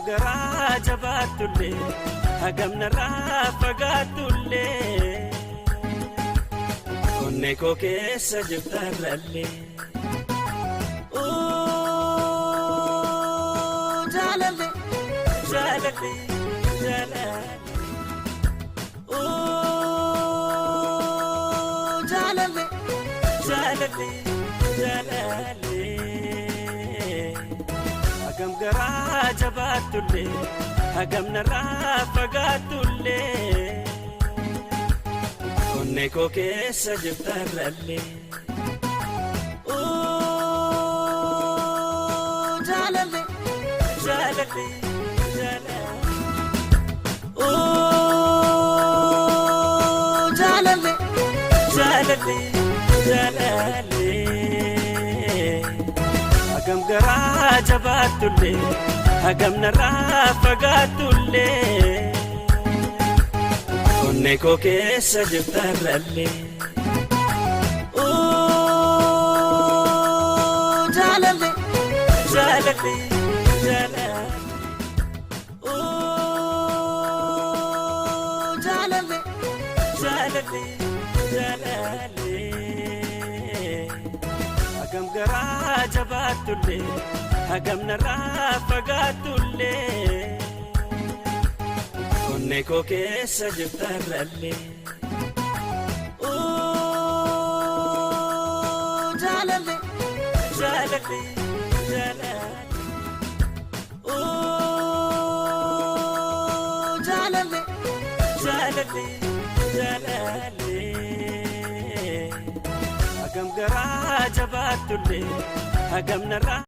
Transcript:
Garaa jabaatullee hagam narraa fagaatullee onnee koo keessa jirtarrallee. Jaalallee jaalallee jaalallee jaalallee jaalallee jaalallee. Hagam garaa jabaatullee hagam narraa fagaatullee onnee koo keessa jirtarrallee. Jaalallee jaalallee jaalallee jaalallee jaalallee jaalallee. Hagam garaa jabaatullee hagam narraa fagaatullee onnee koo keessa jirtarrallee. Jaalallee jaalallee jaalallee jaalallee jaalallee jaalallee. Hagam garaa jabaatullee hagam narraa fagaatullee onnee koo keessa jirtarrallee. Jaalallee jaalallee jaalallee jaalallee jaalallee jaalallee. Hagam garaa jabaatullee hagam narraa.